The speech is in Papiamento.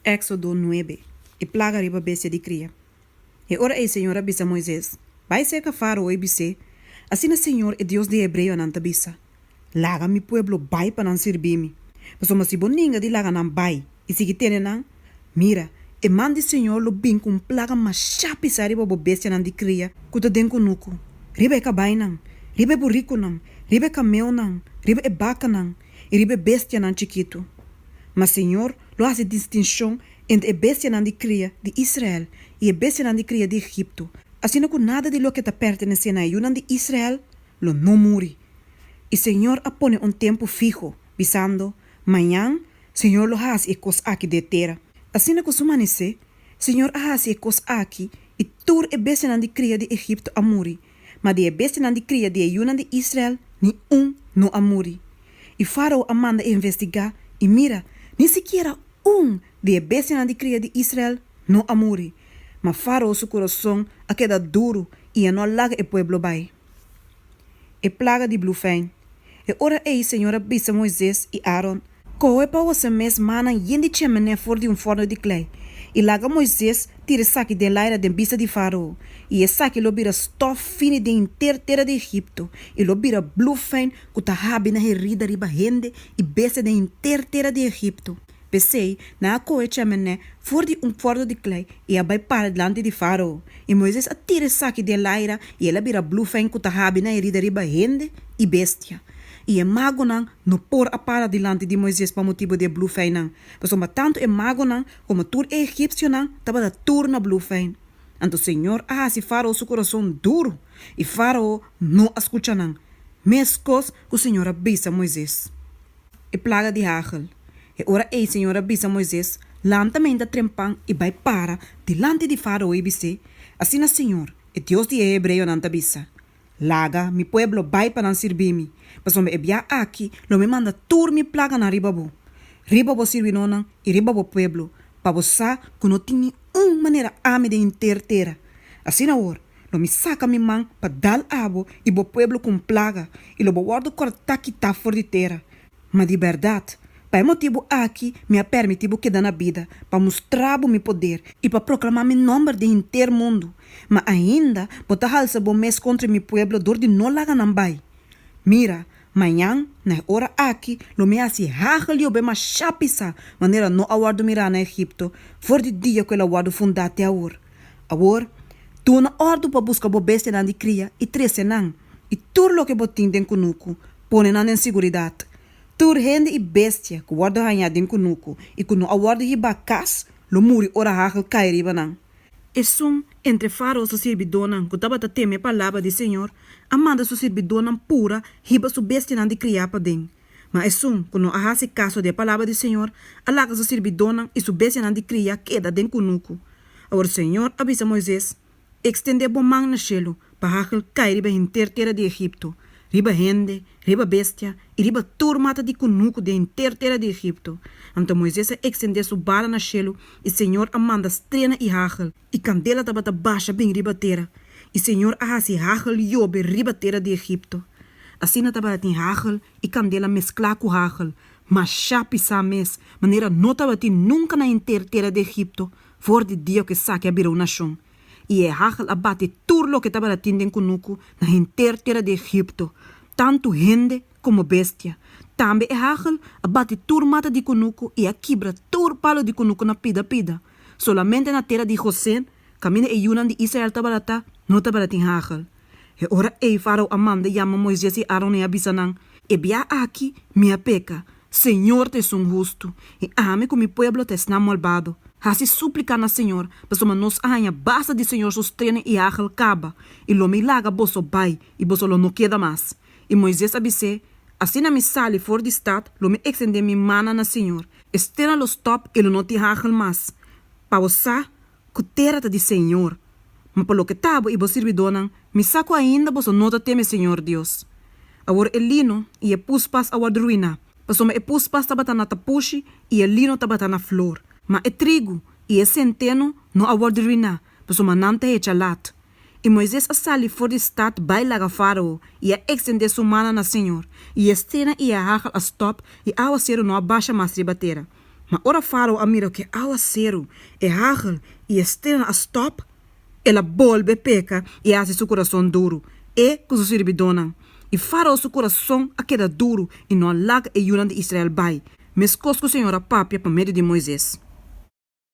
Eksodo nuebe, E plaga riba bestia di kria. E ora ei señor a bisa Moises, Bai serka Fárao i bis'é, Asina señor, e Dios di e hebreonan, ta bisa, Laga mi pueblo bai pa nan sirbi mi. Pasobra si bo ninga di laga nan bai i sigui tene nan, mira, e man di señor lo bin ku un plaga mashá pisá riba bo bestianan di kria ku ta den kunuku, riba e kabainan, riba e burikunan, riba e kamelnan, riba e bakanan i riba e bestianan chikitu. Ma señor lo hasi distinshon entre e bestianan di kria di Israel i e bestianan di kria di Egipto, asina ku nada di loke ta pertenesé na e yunan di Israel lo no muri. I señor a pone un tempu fiho, bisando, Mañan señor lo hasi e kos aki den e tera. Asina ku su manisé, señor a hasi e kos aki, i tur e bestianan di kria di Egipto a muri, ma di e bestianan di kria di e yunan di Israel ni un no a muri. I Fárao a manda investigá, i mira, ni sikiera un di e bestianan di kria di Israel no a muri. Ma Fárao su kurason a keda duru i e no a laga e pueblo bai. E plaga di blufein. E ora ei señor a bisa Moises i Aaron, Kohe pa boso mes mannan yen di chemené for di un fòrnu di klei, i laga Moises tira esaki den laira den bista di Fárao, i esaki lo bira stòf fini den henter tera di Egipto, i lo bira blufein ku ta habi na herida riba hende i bestia den henter tera di Egipto. P'esei, nan a kohe chemené for di un fòrnu di klei i a bai para dilanti di Fárao. I Moises a tira esaki den laira, i el a bira blufein ku ta habi na herida riba hende i bestia. I e magonan no por a para dilanti di Moises pa motibu di e blufeinnan, pasobra tantu e magonan komo tur e egipsionan tabata tur na blufein. Anto señor a hasi Fárao su kurason duru, i Fárao no a skucha nan, meskos ku señor a bisa Moises. E plaga di hagel. E ora ei señor a bisa Moises, Lanta meinta trempan i bai para dilanti di Fárao i bis'é, Asina señor, e Dios di e hebreonan ta bisa, Laga mi pueblo bai pa nan sirbi mi, pasobra e bia aki lo mi manda tur mi plaganan riba bo, riba bo sirbidónan i riba bo pueblo, pa bo sa ku no tin ni un manera ami den henter tera. Asina awor, lo mi saka mi man pa dal abo i bo pueblo ku un plaga, i lo bo wòrdu kòrtá kitá for di tera. Ma di bèrdat, pa e motibu aki mi a pèrmití bo keda na bida, pa mustra bo mi poder i pa proklamá mi nòmber den henter mundu. Ma ainda bo ta halsa bo mes kontra mi pueblo dor di no laga nan bai. Mira, mañan, na e ora aki, lo mi hasi hagel yobe mashá pisá, manera no a wòrdu mirá na Egipto for di dia ku el a wòrdu fundá te awor. Awor, duna òrdu pa buska bo bestianan di kria i trese nan, i tur loke bo tin den kunuku, Pone nan den siguridat. Tur hende i bestia ku wòrdu hañá den kunuku i ku no a wòrdu hibá kas lo muri ora hagel kai riba nan. Esun entre Fárao su sirbidónan ku tabata teme e palabra di señor a manda su sirbidónan pura hiba su bestianan di kriá paden. Ma esun ku no a hasi kaso di e palabra di señor a laga su sirbidónan i su bestianan di kria keda den kunuku. Awor señor a bisa Moises, Ekstendé bo man na shelu pa hagel kai riba henter tera di Egipto, riba hende, riba bestia i riba tur mata di kunuku den henter tera di Egipto. Anto Moises a ekstendé su bara na shelu i señor a manda strena i hagel, i kandela tabata basha bin riba tera, i señor a hasi hagel yobe riba tera di Egipto. Asina tabatin hagel i kandela mesklá ku hagel, mashá pisá mes, manera no tabatin nunka na henter tera di Egipto For di dia ku esaki a bira un nashon, i e hagel a bati tur loke tabata tin den kunuku na henter tera di Egipto, tantu hende komo bestia. Tambe e hagel a bati tur mata di kunuku i a kibra tur palu di kunuku na pida pida. Solamente na tera di Gosen, kaminda e yunan di Israel tabata ta, no tabata tin hagel. E ora ei Fárao a manda yama Moises i Aron i a bisa nan, E bia aki mi a peka, Señor ta esun hustu, i ami ku mi pueblo ta esnan malbado. Hasi súplika na Señor, pasobra nos a haña basta di Señor su strena i hagel kaba, i lo mi laga boso bai, i boso lo no keda mas. I Moises a bis'é, Asina mi sali for di stat, lo mi ekstendé mi mannan na Señor, e strena lo stòp i lo no tin hagel mas, pa bo sa ku tera ta di Señor. Ma pa loke ta bo i bo sirbidónan, mi sa ku ainda boso no ta teme Señor Dios. Awor e lino i e puspas a wòrdu ruiná, pasobra e puspas tabata na tapushi i e lino tabata na flor. Ma e trigu i e senteno no a wòrdu ruiná, pasobra nan ta hecha lat. I Moises a sali for di stat bai laga Fárao i a ekstendé su mannan na Señor, i e strena i e hagel a stòp i awaseru no a basha mas riba tera. Ma ora Fárao a mira ku e áwaseru, e hagel i e streanan a stòp, el a bolbe peka i a hasi su kurason duru, e ku su sirbidónan. I Fárao su kurason a keda duru i no a laga e yunan di Israel bai, meskos ku señor a papia pa medio di Moises.